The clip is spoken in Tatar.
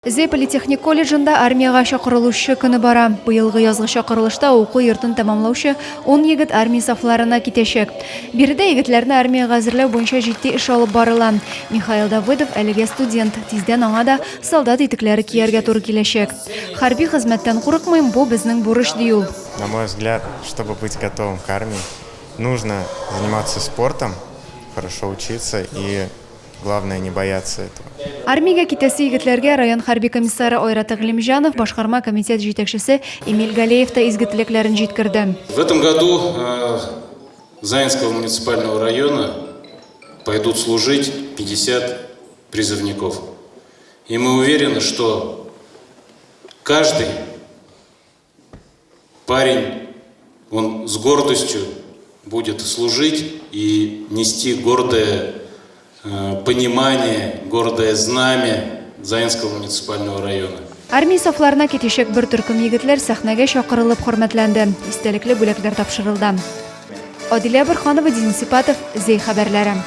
Зәй политехник колледжында армиягә чакырылучы көне бара. Быелгы язгы чакырылышта уку йортын тәмамлаучы ун егет армия сафларына китәчәк. Биредә егетләрне армиягә әзерләү буенча җитди эш алып барыла. Михаил Давыдов әлегә студент, тиздән аңа да солдат итекләре кияргә туры киләчәк. Хәрби хезмәттән курыкмыйм, бу безнең бурыч, ди ул. На мой взгляд, чтобы быть готовым к армии, нужно заниматься спортом, хорошо учиться и Главное не бояться этого. Армиягә китәсе егетләргә район хәрби комиссары Айрат Әгълимҗанов, башкарма комитет җитәкчесе Эмиль Галеев та изге теләкләрен җиткерде. В этом году э, Заинского муниципального района пойдут служить 50 призывников. И мы уверены, что каждый парень, он с гордостью будет служить и нести гордое э, понимание, гордое знамя Заинского муниципального района. Армия сафларына китәчәк бер төркем егетләр сәхнәгә чакырылып хөрмәтләнде, истәлекле бүләкләр тапшырылды. Адилә Борханова, Денис Ипатов, Зәй хәбәрләре.